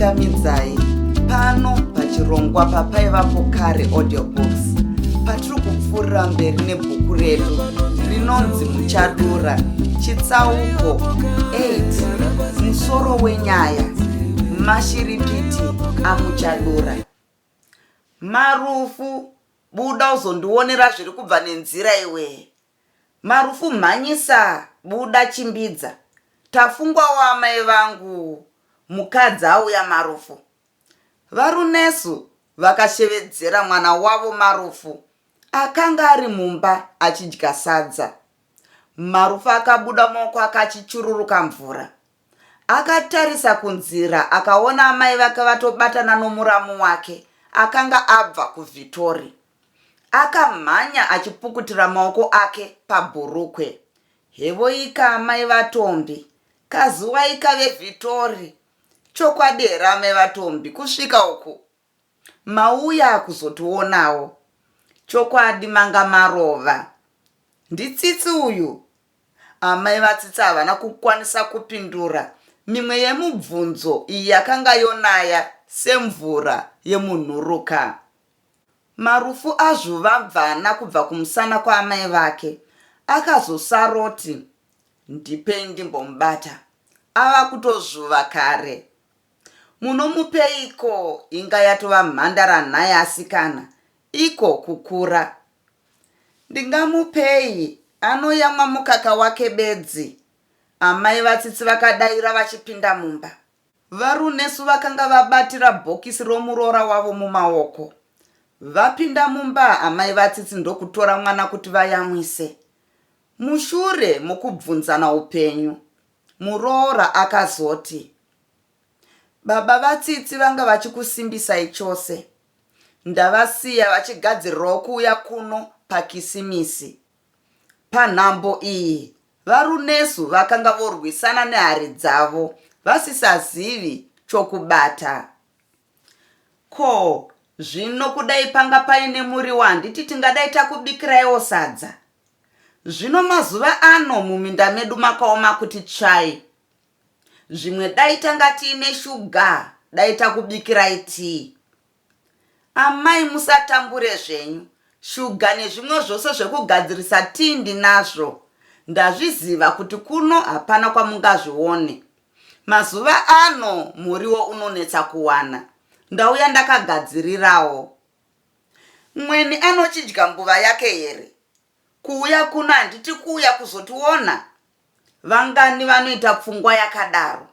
Ndinokuchingamidzai pano pachirongwa papaivapo kare audiobooks patiri kupfuurira mberi nebhuku redu rinonzi Muchadura, chitsauko 8, musoro wenyaya Mashiripiti aMuchadura. Marufu, buda uzondionera zviri kubva nenzira iwee. Marufu mhanyisa buda chimbidza. Tafungwawo amai vangu mukadzi auya Marufu. VaRunesu vakashevedzera mwana wavo Marufu akanga ari mumba achidya sadza. Marufu akabuda maoko ake achichururuka mvura. Akatarisa kunzira akaona amai vake vatobatana nomuramu wake akanga abva kuVhitori. Akamhanya achipukutira maoko ake pabhurukwe. Hevoika amai vaTombi, kazuwaika veVhitori. Chokwadi here amai vaTombi kusvika uku? Mauya kuzotionawo. Chokwadi manga marova. NdiTsitsi uyu? Amai vaTsitsi havana kukwanisa kupindura mimwe yemubvunzo iyi yakanga yonaya semvura yemunhuruka. Marufu azvuva mvana kubva kumusana kwaamai vake, akazosaroti ndipei ndimbomubata, ava kutozvuva kare. Munomupeiko inga yatova mhandara nhai asikana, iko kukura. Ndingamupei anoyamwa mukaka wake bedzi, amai vaTsitsi vakadaira vachipinda mumba. VaRunesu vakanga vabatira bhokisi romuroora wavo mumaoko. Vapinda mumba, amai vaTsitsi ndokutora mwana kuti vayamwise. Mushure mokubvunzana upenyu, muroora akazoti, Baba vaTsitsi vanga vachikusimbisai chose. Ndavasiya vachigadzirirawo kuuya kuno paKisimisi. Panhambo iyi, VaRunesu vakanga vorwisana nehari dzavo vasisazivi chokubata. Ko, zvino kudai panga paine muriwo handiti tingadai takubikiraiwo sadza? Zvino mazuva ano muminda medu makaoma kuti tsvai. Zvimwe dai tanga tiine shuga dai takubikirai tii. Amai musatambure zvenyu, shuga nezvimwe zvose zvekugadzirisa tii ndinazvo. Ndazviziva kuti kuno hapana kwamungazvione. Mazuva ano muriwo unonetsa kuwana. Ndauya ndakagadzirirawo. Mweni anochidya mbuva yake here? Kuuya kuno handiti kuuya kuzotiona? Vangani vanoita pfungwa yakadaro?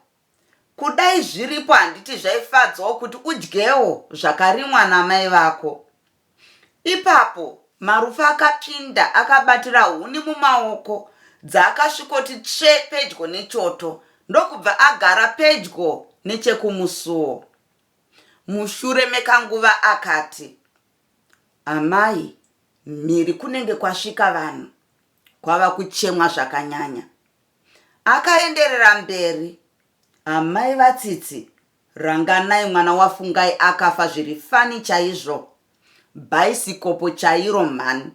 Kudai zviripo handiti zvaifadzawo kuti udyewo zvakarimwa namai vako. Ipapo Marufu akapinda akabatira huni mumaoko dzaakasvikoti tsve pedyo nechoto ndokubva agara pedyo nechekumusuo. Mushure mekanguva akati, Amai, mhiri kunenge kwasvika vanhu, kwava kuchemwa zvakanyanya. Akaenderera mberi, Amai vaTsitsi, Ranganai mwana waFungai akafa zviri funny chaizvo. Bhaisikopo chairo mhani.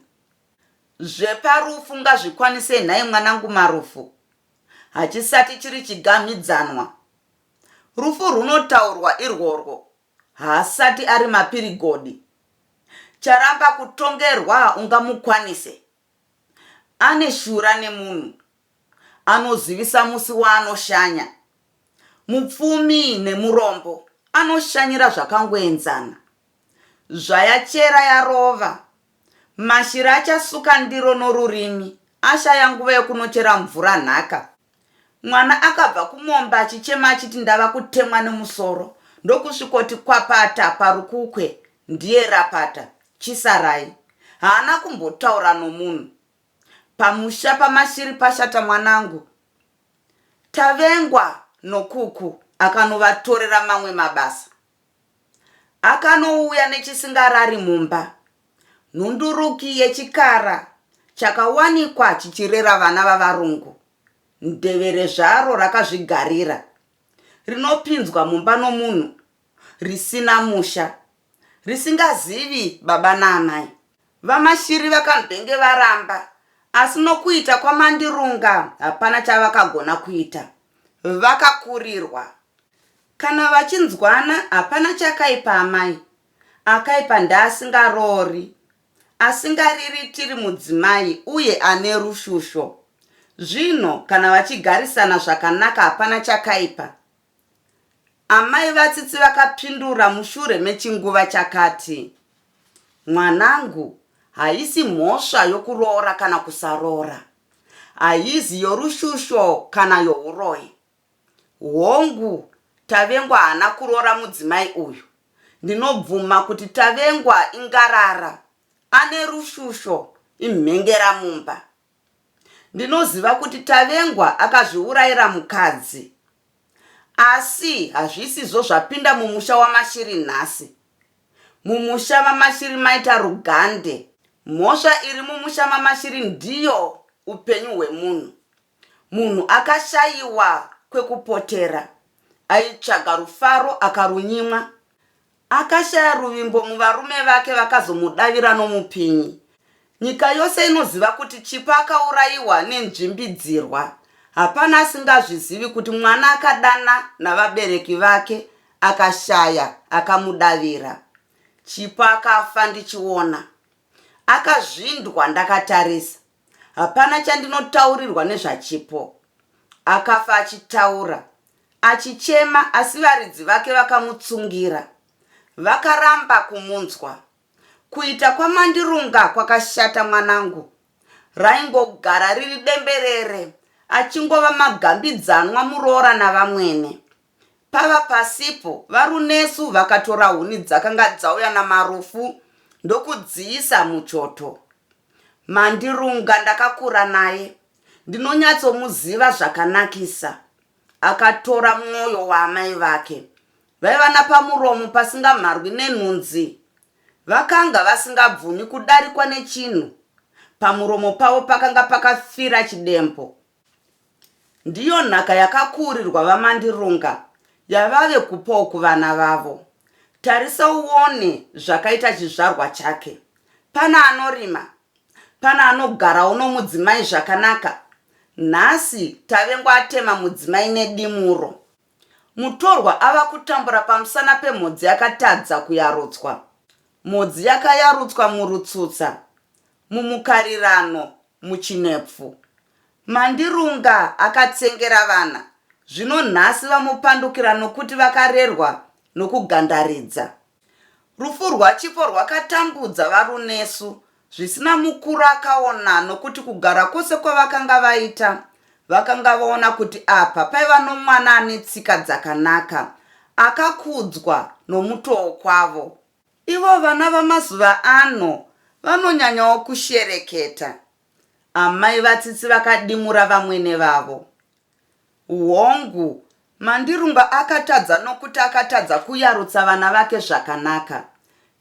Zveparufu ngazvikwanise nhai mwanangu Marufu. Hachisati chiri chigamhidzanwa. Rufu rwunotaurwa irworwo haasati ari mapirigodi. Charamba kutongerwa ungamukwanise. Ane shura nemunhu. Anozivisa musi waanoshanya. Mupfumi nemurombo anoshanyira zvakangoenzana. Zvayachera yarova. Mashira achasuka ndiro norurimi ashaya nguva yokunochera mvura nhaka. Mwana akabva kumombe achichema achiti ndava kutemwa nemusoro ndokusvikoti kwapata parukukwe ndiye rapata chisarai. Haana kumbotaura nomunhu. Pamusha paMashiri pashata mwanangu. Tavengwa noKuku akanovatorera mamwe mabasa. Akanouya nechisingarari mumba, nhunduruki yechikara chakawanikwa chichirera vana vavarungu, ndevere zvaro rakazvigarira, rinopinzwa mumba nomunhu risina musha, risingazivi baba naamai. VaMashiri vakambenge varamba asi nokuita kwaMandirunga hapana chavakagona kuita. Vakakurirwa. Kana vachinzwana hapana chakaipa amai. Akaipa ndeasingaroori, asingariritiri mudzimai uye ane rushusho. Zvino kana vachigarisana zvakanaka hapana chakaipa. Amai vaTsitsi vakapindura mushure mechinguva chakati, Mwanangu, haisi mhosva yokuroora kana kusaroora. Haizi yorushusho kana youroyi. Hongu, Tavengwa haana kuroora mudzimai uyu. Ndinobvuma kuti Tavengwa ingarara, ane rushusho, imhengera mumba. Ndinoziva kuti Tavengwa akazviurayira mukadzi. Asi hazvisizvo zvapinda mumusha waMashiri nhasi. Mumusha maMashiri maita rugande. Mhosva iri mumusha maMashiri ndiyo upenyu hwemunhu. Munhu akashayiwa kwekupotera. Aitsvaga rufaro akarunyimwa. Akashaya ruvimbo muvarume vake vakazomudavira nomupinyi. Nyika yose inoziva kuti Chipo akaurayiwa nenzvimbidzirwa. Hapana asingazvizivi kuti mwana akadana navabereki vake akashaya akamudavira. Chipo akafa ndichiona. Akazvindwa ndakatarisa. Hapana chandinotaurirwa nezvaChipo. Akafa achitaura, achichema asi varidzi vake vakamutsungira. Vakaramba kumunzwa. Kuita kwaMandirunga kwakashata mwanangu. Raingogara riri demberere achingova magambidzanwa muroora navamwene. Pava pasipo, vaRunesu vakatora huni dzakanga dzauya naMarufu ndokudziisa muchoto. Mandirunga ndakakura naye, ndinonyatsomuziva zvakanakisa. Akatora mwoyo waamai vake. Vaiva napamuromo pasingamharwi nenhunzi. Vakanga vasingabvumi kudarikwa nechinhu. Pamuromo pavo pakanga pakafira chidembo. Ndiyo nhaka yakakuurirwa vaMandirunga yavave kupawo kuvana vavo. Tarisa uone zvakaita chizvarwa chake. Pana anorima, pana anogarawo nomudzimai zvakanaka. Nhasi Tavengwa atema mudzimai nedimuro. Mutorwa ava kutambura pamusana pemhodzi yakatadza kuyarutswa. Mhodzi yakayarutswa murutsutsa, mumukarirano, muchinepfu. Mandirunga akatsengera vana, zvino nhasi vamupandukira nokuti vakarerwa nokugandaridza. Rufu rwaChipo rwakatambudza vaRunesu zvisina mukuru akaona nokuti kugara kwose kwavakanga vaita vakanga vaona kuti apa paiva nomwana ane tsika dzakanaka akakudzwa nomutoo kwavo. Ivo vana vamazuva ano vanonyanyawo kushereketa. Amai vaTsitsi vakadimura vamwene vavo. Hongu, Mandirunga akatadza nokuti akatadza kuyarutsa vana vake zvakanaka.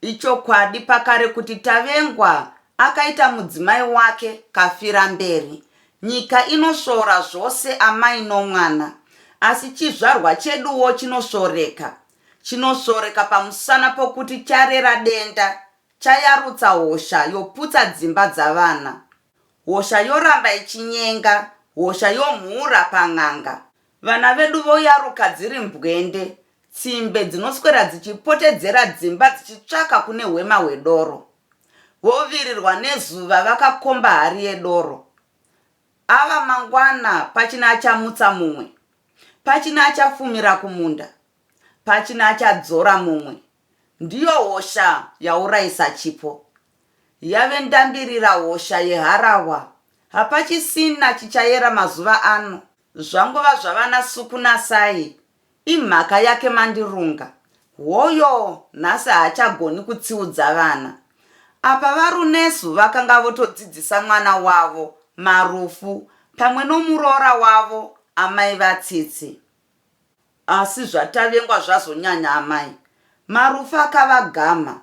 Ichokwadi pakare kuti Tavengwa akaita mudzimai wake kafiramberi. Nyika inosvoora zvose amai nomwana. Asi chizvarwa cheduwo chinosvoreka. Chinosvoreka pamusana pokuti charera denda, chayarutsa hosha yoputsa dzimba dzavana. Hosha yoramba ichinyenga, hosha yomhura pan'anga. Vana vedu voyaruka dziri mbwende, tsimbe dzinoswera dzichipotedzera dzimba dzichitsvaka kune hwema hwedoro. Vovirirwa nezuva vakakomba hari yedoro. Ava mangwana pachina achamutsa mumwe, pachina achafumira kumunda, pachina achadzora mumwe. Ndiyo hosha yaurayisa Chipo. Yave ndambirira hosha yeharahwa. Hapachisina chichayera mazuva ano. Zvangova zvavana Suku naSai. Imhaka yake Mandirunga. Hoyo nhasi haachagoni kutsiudza vana. Apa vaRunesu vakanga votodzidzisa mwana wavo Marufu pamwe nomuroora wavo amai vaTsitsi. Asi zvaTavengwa zvazonyanya amai. Marufu akavagama.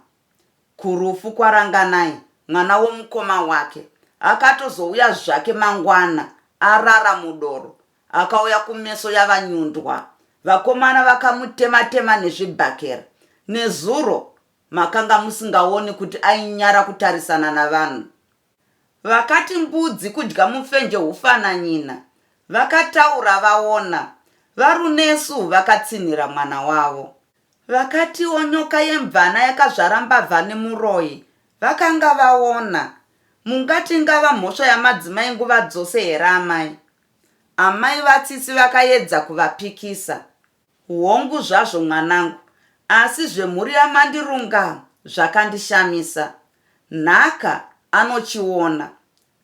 Kurufu kwaRanganai, mwana womukoma wake, akatozouya zvake mangwana arara mudoro. Akauya kumeso yava nyundwa. Vakomana vakamutema-tema nezvibhakera. Nezuro makanga musingaoni kuti ainyara kutarisana navanhu. Vakati mbudzi kudya mufenje hufananyina. Vakataura vaona. VaRunesu vakatsinhira mwana wavo. Vakatiwo nyoka yemvana yakazvara mbavha nemuroyi vakanga vaona. Mungati ingava mhosva yamadzimai nguva dzose here amai? Amai vaTsitsi vakayedza kuvapikisa. Hongu zvazvo mwanangu, asi zvemhuri yaMandirunga zvakandishamisa. Nhaka anochiona.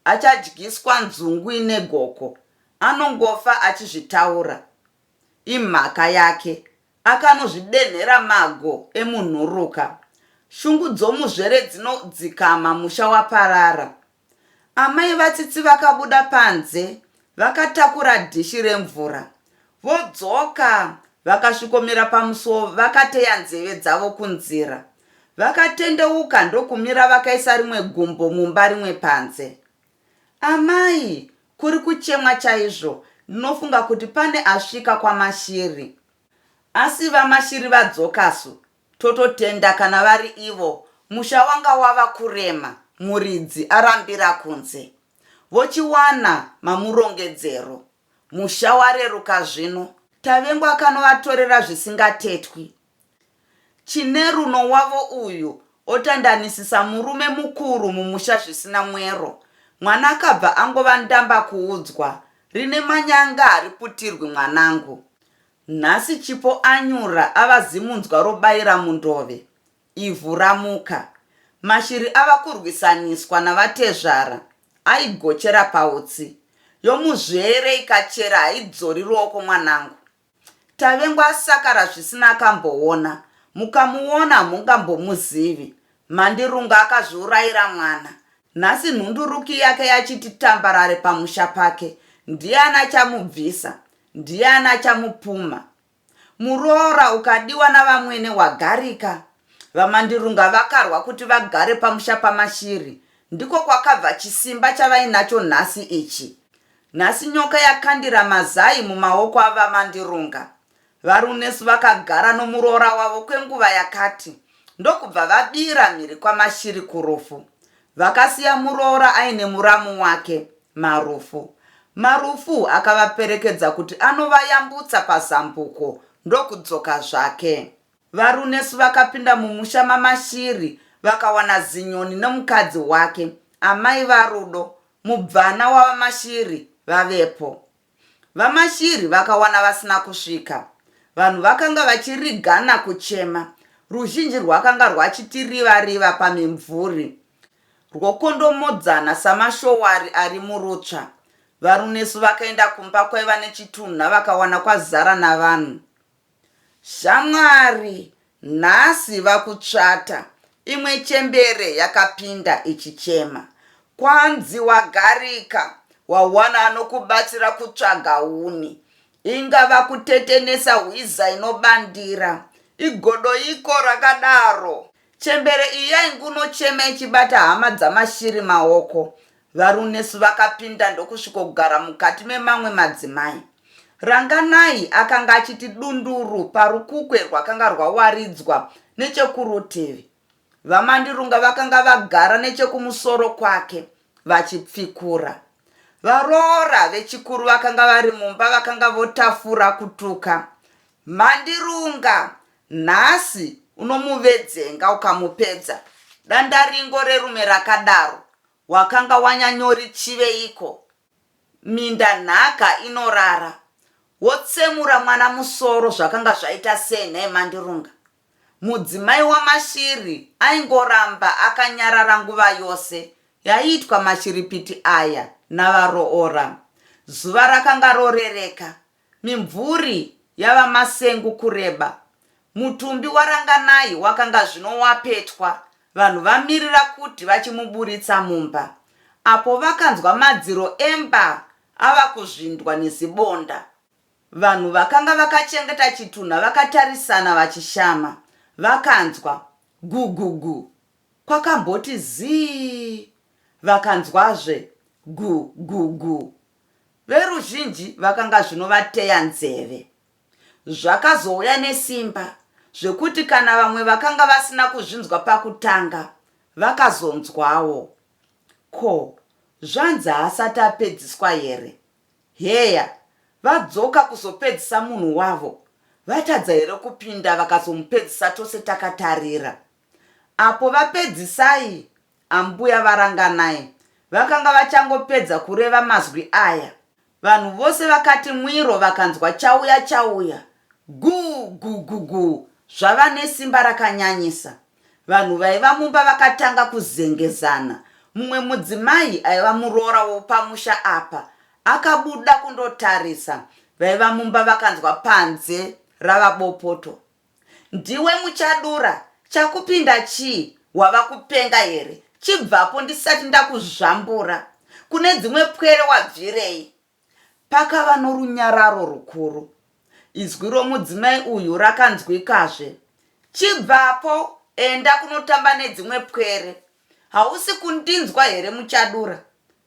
Achadyiswa nzungu ine goko. Anongofa achizvitaura. Imhaka yake. Akanozvidenhera mago emunhuruka. Shungu dzomuzvere dzinodzikama musha waparara. Amai vaTsitsi vakabuda panze vakatakura dhishi remvura. Vodzoka vakasvikomira pamusuwo vakateya nzeve dzavo kunzira. Vakatendeuka ndokumira vakaisa rimwe gumbo mumba rimwe panze. Amai, kuri kuchemwa chaizvo, ndinofunga kuti pane asvika kwaMashiri. Asi vaMashiri vadzokasu, Tototenda kana vari ivo, musha wanga wava kurema muridzi arambira kunze. Vochiwana mamurongedzero. Musha wareruka zvino. Tavengwa akanovatorera zvisingatetwi. Chineruno wavo uyu otandanisisa murume mukuru mumusha zvisina mwero. Mwana akabva angova ndamba kuudzwa, rine manyanga hariputirwi mwanangu. Nhasi Chipo anyura ava zimunzwa robaira mundove. Ivhu ramuka. Mashiri ava kurwisaniswa navatezvara. Aigochera pautsi. Yomuzvere ikachera haidzori ruoko mwanangu. Tavengwa asakara zvisina akamboona. Mukamuona hamungambomuzivi. Mandirunga akazviurayira mwana. Nhasi nhunduruki yake yachiti tambarare pamusha pake. Ndiani achamubvisa? Ndiani achamupumha? Muroora ukadiwa navamwene wagarika. VaMandirunga vakarwa kuti vagare pamusha paMashiri. Ndiko kwakabva chisimba chavainacho nhasi ichi. Nhasi nyoka yakandira mazai mumaoko aVaMandirunga. VaRunesu vakagara nomuroora wavo kwenguva yakati, ndokubva vabira mhiri kwaMashiri kurufu. Vakasiya muroora aine muramu wake, Marufu. Marufu akavaperekedza kuti anovayambutsa pazambuko ndokudzoka zvake. VaRunesu vakapinda mumusha maMashiri vakawana Zinyoni nomukadzi wake, amai vaRudo, mubvana waVaMashiri, vavepo. VaMashiri vakawana vasina kusvika. Vanhu vakanga vachirigana kuchema. Ruzhinji rwakanga rwachiti riva riva pamimvuri. Rwokondomodzana samashowari ari murutsva. VaRunesu vakaenda kumba kwaiva nechitunha vakawana kwazara navanhu. Shamwari, nhasi vakutsvata, imwe chembere yakapinda ichichema. Kwanzi wagarika, wawana anokubatsira kutsvaga huni. Inga vakutetenesa hwiza inobandira. Igodoiko rakadaro? Chembere iyi yaingunochema ichibata hama dzaMashiri maoko. VaRunesu vakapinda ndokusvikogara mukati memamwe madzimai. Ranganai akanga achiti dunduru parukukwe rwakanga rwawaridzwa nechekurutivi. VaMandirunga vakanga vagara nechekumusoro kwake vachipfikura. Varoora vechikuru vakanga vari mumba vakanga votafura kutuka. Mandirunga nhasi unomuvedzenga ukamupedza dandaringo rerume rakadaro wakanga wanyanyorichiveiko minda nhaka inorara wotsemura mwana musoro zvakanga zvaita sei nhai Mandirunga Mudzimai waMashiri aingoramba akanyarara nguva yose yaiitwa mashiripiti aya navaroora. Zuva rakanga rorereka, mimvuri yavaMasengu kureba. Mutumbi waRanganai wakanga zvino wapetwa, vanhu vamirira kuti vachimuburitsa mumba. Apo vakanzwa madziro emba ava kuzvindwa nezibonda. Vanhu vakanga vakachengeta chitunha vakatarisana vachishama. Vakanzwa, gu-gu-gu. Kwakamboti zii. Vakanzwazve, gu-gu-gu. Veruzhinji vakanga zvino vateya nzeve. Zvakazouya nesimba zvekuti kana vamwe vakanga vasina kuzvinzwa pakutanga vakazonzwawo. Ko, zvanzi haasati apedziswa here? Heya! Vadzoka kuzopedzisa munhu wavo. Vatadza here kupinda vakazomupedzisa tose takatarira? Apo vaPedzisai, ambuya vaRanganai, vakanga vachangopedza kureva mazwi aya, vanhu vose vakati mwiro vakanzwa chauya chauya, gu gu gu gu zvava nesimba rakanyanyisa. Vanhu vaiva mumba vakatanga kuzengezana. Mumwe mudzimai aiva muroora wopamusha apa akabuda kundotarisa vaiva mumba vakanzwa panze rava bopoto. Ndiwe Muchadura, chakupinda chii? Wava kupenga here? Chibvapo ndisati ndakuzvambura. Kune dzimwe pwere wabvirei? Pakava norunyararo rukuru. Izwi romudzimai uyu rakanzwikazve, Chibvapo, enda kunotamba nedzimwe pwere. Hausi kundinzwa here Muchadura?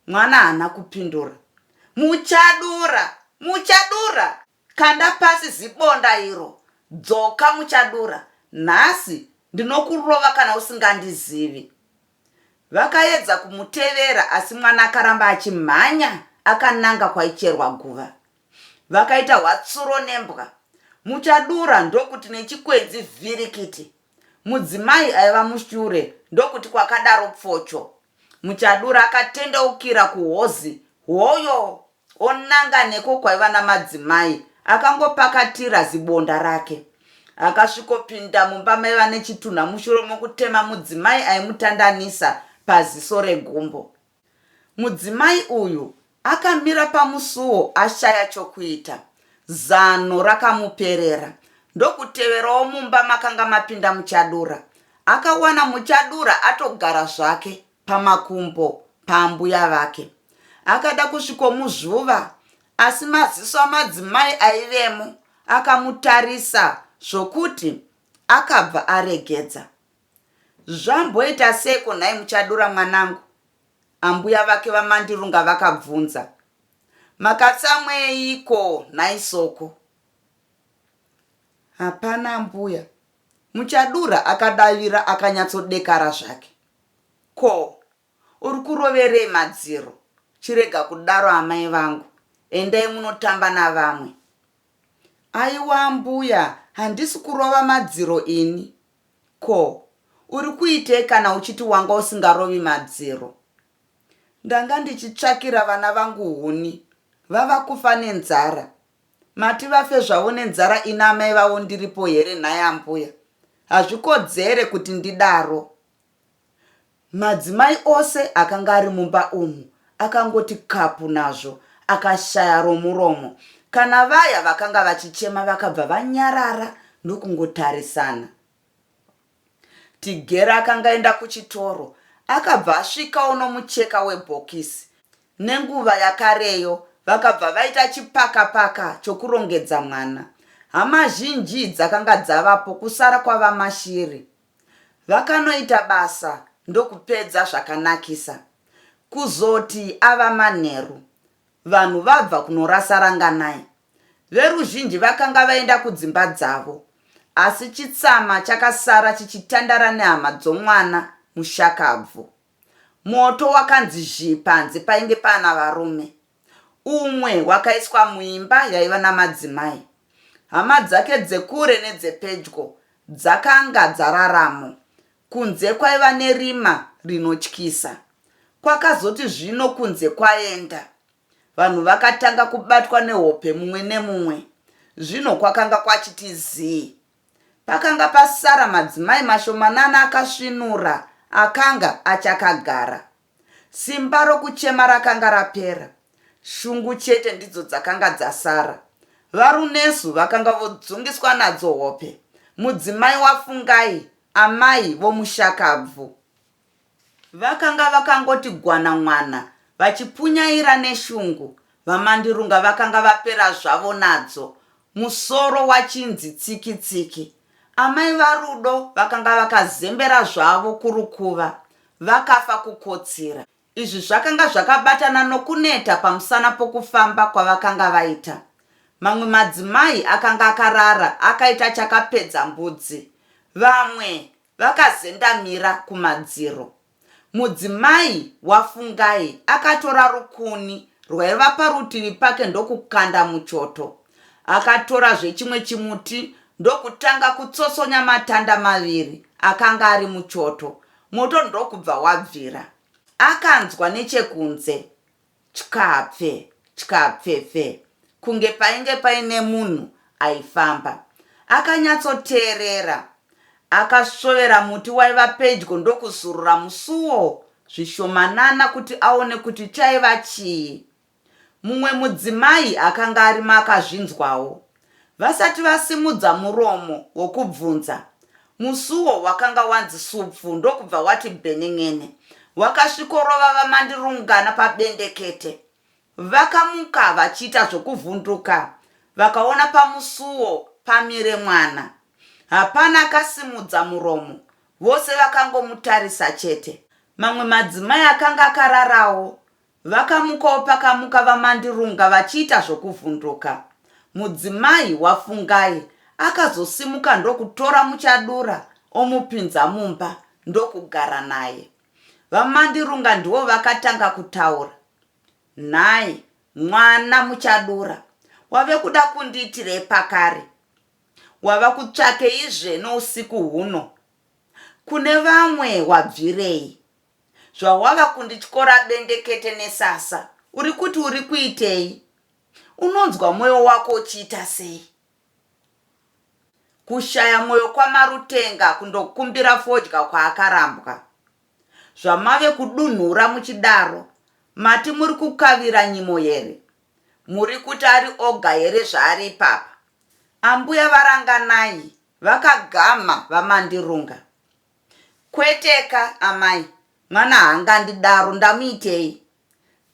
Mwana haana kupindura. Muchadura! Muchadura! Kanda pasi zibonda iro. Dzoka Muchadura. Nhasi ndinokurova kana usingandizivi. Vakaedza kumutevera asi mwana akaramba achimhanya akananga kwaicherwa guva. Vakaita hwatsuro nembwa. Muchadura ndokuti nechikwenzi vhirikiti. Mudzimai aiva mushure ndokuti kwakadaro pfocho. Muchadura akatendeukira kuhozi hoyo onanga neko kwaiva namadzimai akangopakatira zibonda rake. Akasvikopinda mumba maiva nechitunha mushure mokutema mudzimai aimutandanisa paziso regumbo. Mudzimai uyu akamira pamusuwo ashaya chokuita. Zano rakamuperera ndokuteverawo mumba makanga mapinda Muchadura. Akawana Muchadura atogara zvake pamakumbo paambuya vake. Akada kusvikomuzvuva asi maziso amadzimai aivemo akamutarisa zvokuti akabva aregedza. Zvamboita seiko nhai Muchadura mwanangu? Ambuya vake vaMandirunga vakabvunza. Makatsamweiko nhai Soko? Hapana ambuya, Muchadura akadavira akanyatsodekara zvake. Ko, uri kuroverei madziro? Chirega kudaro amai vangu, endai munotamba navamwe. Aiwa ambuya, handisi kurova madziro ini. Ko, uri kuitei kana uchiti wanga usingarovi madziro? Ndanga ndichitsvakira vana vangu huni, vava kufa nenzara. Mati vafe zvavo nenzara ini amai vavo ndiripo here nhai ambuya? Hazvikodzere kuti ndidaro. Madzimai ose akanga ari mumba umu akangoti kapu nazvo akashaya romuromo. Kana vaya vakanga vachichema vakabva vanyarara ndokungotarisana. Tigere akanga aenda kuchitoro akabva asvikawo nomucheka webhokisi. Nenguva yakareyo vakabva vaita chipakapaka chokurongedza mwana. Hama zhinji dzakanga dzavapo kusara kwaVaMashiri. Vakanoita basa ndokupedza zvakanakisa. Kuzoti ava manheru, vanhu vabva kunorasa Ranganai. Veruzhinji vakanga vaenda kudzimba dzavo, asi chitsama chakasara chichitandara nehama dzomwana mushakabvu. Moto wakanzi zhii panze painge paana varume. Umwe wakaiswa muimba yaiva namadzimai. Hama dzake dzekure nedzepedyo dzakanga dzararamo. Kunze kwaiva nerima rinotyisa. Kwakazoti zvino kunze kwaenda. Vanhu vakatanga kubatwa nehope mumwe nemumwe. Zvino kwakanga kwachiti zii. Pakanga pasara madzimai mashomanana akasvinura akanga achakagara. Simba rokuchema rakanga rapera. Shungu chete ndidzo dzakanga dzasara. VaRunesu vakanga vodzungiswa nadzo hope. Mudzimai waFungai, amai vomushakabvu. Vakanga vakangoti gwanamwana vachipunyaira neshungu. VaMandirunga vakanga vapera zvavo nadzo, musoro wachinzi tsiki tsiki. Amai vaRudo vakanga vakazembera zvavo kurukuva, vakafa kukotsira. Izvi zvakanga zvakabatana nokuneta pamusana pokufamba kwavakanga vaita. Mamwe madzimai akanga akarara akaita chakapedza mbudzi. Vamwe vakazendamira kumadziro. Mudzimai waFungai akatora rukuni rwaiva parutivi pake ndokukanda muchoto. Akatorazve chimwe chimuti ndokutanga kutsotsonya matanda maviri akanga ari muchoto, moto ndokubva wabvira. Akanzwa nechekunze tyapfe tyapfepfe kunge painge paine munhu aifamba. Akanyatsoteerera. Akasvovera muti waiva pedyo ndokuzurura musuwo zvishomanana kuti aone kuti chaiva chii. Mumwe mudzimai akanga arimo akazvinzwawo. Vasati vasimudza muromo wokubvunza, musuwo wakanga wanzi supfu ndokubva wati bhenen'ene. Wakasvikorova VaMandirungana pabendekete. Vakamuka vachiita zvokuvhunduka vakaona pamusuwo pamire mwana. Hapana akasimudza muromo, vose vakangomutarisa chete. Mamwe madzimai akanga akararawo Vakamukawo pakamuka VaMandirunga vachiita zvokuvhunduka. Mudzimai waFungai akazosimuka ndokutora Muchadura omupinza mumba ndokugara naye. VaMandirunga ndivo vakatanga kutaura. Nhai mwana Muchadura, wave kuda kundiitirei pakare? Wava kutsvakeizve nousiku huno? Kune vamwe wabvirei? Zvawava kundityora bendekete nesasa uri kuti uri kuitei? Unonzwa moyo wako uchiita sei? Kushaya moyo kwaMarutenga kundokumbira fodya kwaakarambwa. Zvamave kudunhura muchidaro mati muri kukavira nyimo here? Muri kuti ari oga here zvaari ipapa? Ambuya vaRanganai vakagamha VaMandirunga. Kweteka amai, mwana haangandidaro ndamuitei?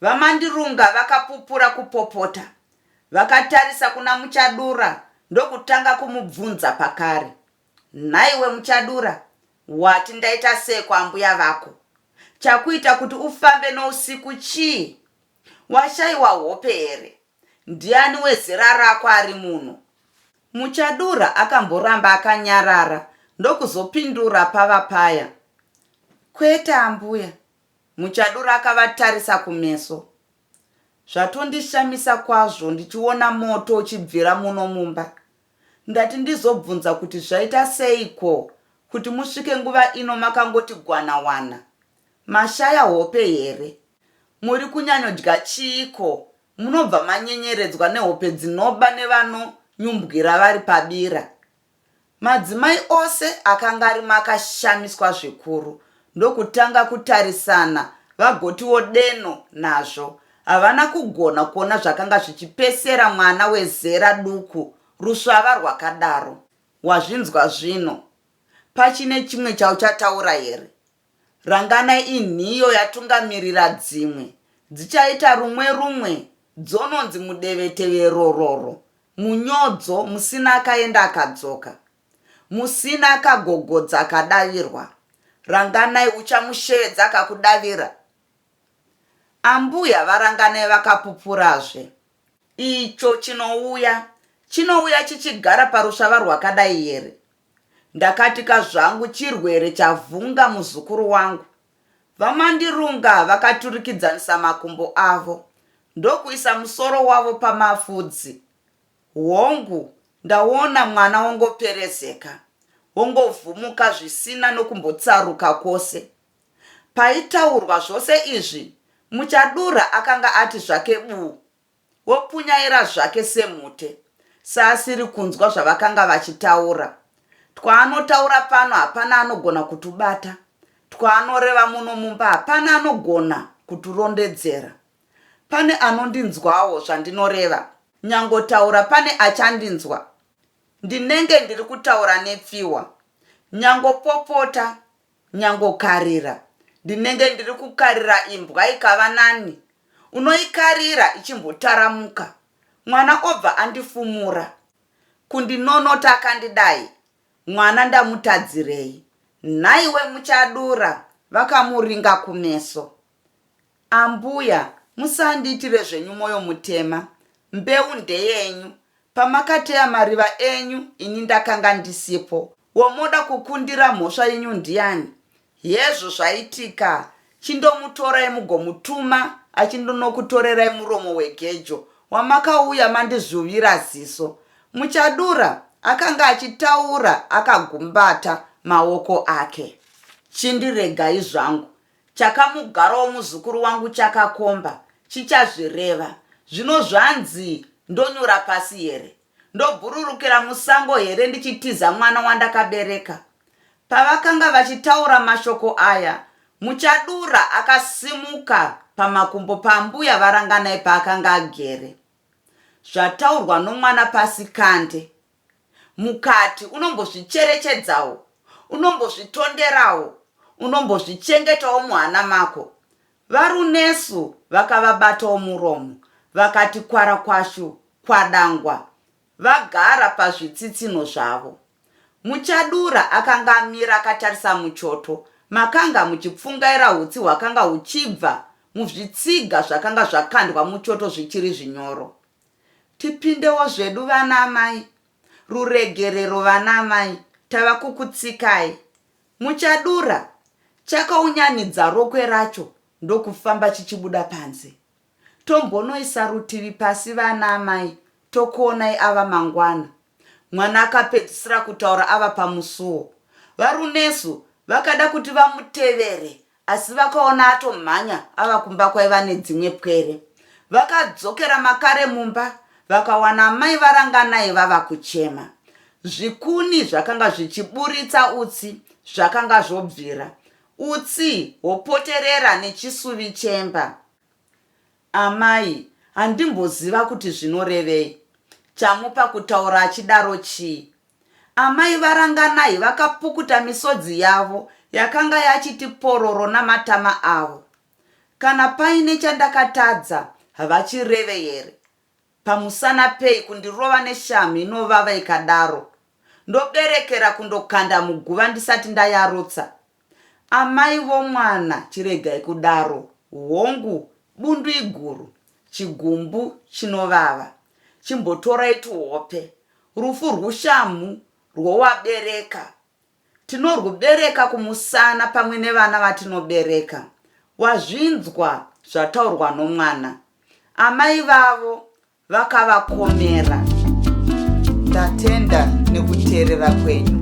VaMandirunga vakapupura kupopota. Vakatarisa kuna Muchadura ndokutanga kumubvunza pakare. Nhaiwe Muchadura, wati ndaita sei kwaambuya vako? Chakuita kuti ufambe nousiku chii? Washaiwa hope here? Ndiani wezera rako ari muno? Muchadura akamboramba akanyarara ndokuzopindura pava paya. Kwete ambuya. Muchadura akavatarisa kumeso. Zvatondishamisa kwazvo ndichiona moto uchibvira muno mumba. Ndati ndizobvunza kuti zvaita seiko kuti musvike nguva ino makangoti gwanawana. Mashaya hope here? Muri kunyanyodya chiiko Munobva manyenyeredzwa nehope dzinoba nevanonyumbwira vari pabira. Madzimai ose akanga arimo akashamiswa zvikuru ndokutanga kutarisana vagotiwo deno nazvo. Havana kugona kuona zvakanga zvichipesera mwana wezera duku rusvava rwakadaro. Wazvinzwa zvino? Pachine chimwe chauchataura here? Ranganai inhiyo yatungamirira dzimwe, dzichaita rumwe rumwe dzononzi mudeveteverororo, munyodzo, musina akaenda akadzoka, musina akagogodza akadavirwa. Ranganai uchamushevedza akakudavira. Ambuya vaRanganai vakapupurazve. Icho chinouya, chinouya chichigara parusvava rwakadai here? Ndakatika zvangu chirwere chavhunga muzukuru wangu. VaMandirunga vakaturikidzanisa makumbo avo ndokuisa musoro wavo pamafudzi. Hongu, ndaona mwana wongoperezeka, wongovhumuka zvisina nokumbotsaruka kwose. Paitaurwa zvose izvi, Muchadura akanga ati zvake buu Wopunyaira zvake semhute, saasiri kunzwa zvavakanga vachitaura. Twaanotaura pano hapana anogona kutubata, twaanoreva muno mumba hapana anogona kuturondedzera. Pane anondinzwawo zvandinoreva, nyangotaura pane achandinzwa. Ndinenge ndiri kutaura nepfihwa. Nyangopopota, Nyangokarira, ndinenge ndiri kukarira imbwa ikava nani. Unoikarira ichimbotaramuka, mwana obva andifumura. Kundinonota akandidai, mwana ndamutadzirei? Nhaiwe Muchadura vakamuringa kumeso. Ambuya, musandiitire zvenyu moyo mutema. Mbeu ndeyenyu. Pamakateya mariva enyu ini ndakanga ndisipo. Womoda kukundira mhosva yenyu ndiani? Hezvo zvaitika, chindomutorai mugomutuma achindonokutorerai muromo wegejo wamakauya mandizvuvira ziso. Muchadura akanga achitaura akagumbata maoko ake. Chindiregai zvangu, chakamugarawo muzukuru wangu chakakomba, chichazvireva. Zvino zvanzi ndonyura pasi here? Ndobhururukira musango here ndichitiza mwana wandakabereka? Pavakanga vachitaura mashoko aya, Muchadura akasimuka pamakumbo paambuya vaRanganai paakanga agere. Zvataurwa nomwana pasi kande. Mukati unombozvicherechedzawo, unombozvitonderawo, unombozvichengetawo muhana mako. VaRunesu vakavabatawo muromo vakati kwarakwashu kwadangwa vagara pazvitsitsinho zvavo. Muchadura akanga amira akatarisa muchoto makanga muchipfungaira hutsi hwakanga huchibva muzvitsiga zvakanga zvakandwa muchoto zvichiri zvinyoro. Tipindewo zvedu vana amai. Ruregerero vana amai, tava kukutsikai. Muchadura chakaunyanidza rokwe racho ndokufamba chichibuda panze. Tombonoisa rutivi pasi vana amai tokuonai ava mangwana. Mwana akapedzisira kutaura ava pamusuwo. VaRunesu vakada kuti vamutevere asi vakaona atomhanya ava kumba kwaiva nedzimwe pwere. Vakadzokera makare mumba vakawana amai vaRanganai vava kuchema. Zvikuni zvakanga zvichiburitsa utsi zvakanga zvobvira. Utsi hwopoterera nechisuvi chemba. Amai, handimboziva kuti zvinorevei. Chamupa kutaura achidaro chii? Amai vaRanganai vakapukuta misodzi yavo yakanga yachiti pororo namatama avo. Kana paine chandakatadza havachireve here? Pamusana pei kundirova neshamhu inovava ikadaro? Ndoberekera kundokanda muguva ndisati ndayarutsa. Amai vomwana chiregai kudaro, hongu bundu iguru, chigumbu chinovava. Chimbotorai tuhope. Rufu rwushamhu rwowabereka. Tinorwubereka kumusana pamwe nevana vatinobereka. Wazvinzwa zvataurwa nomwana. Amai vavo vakavakomera. Ndatenda nekuteerera kwenyu.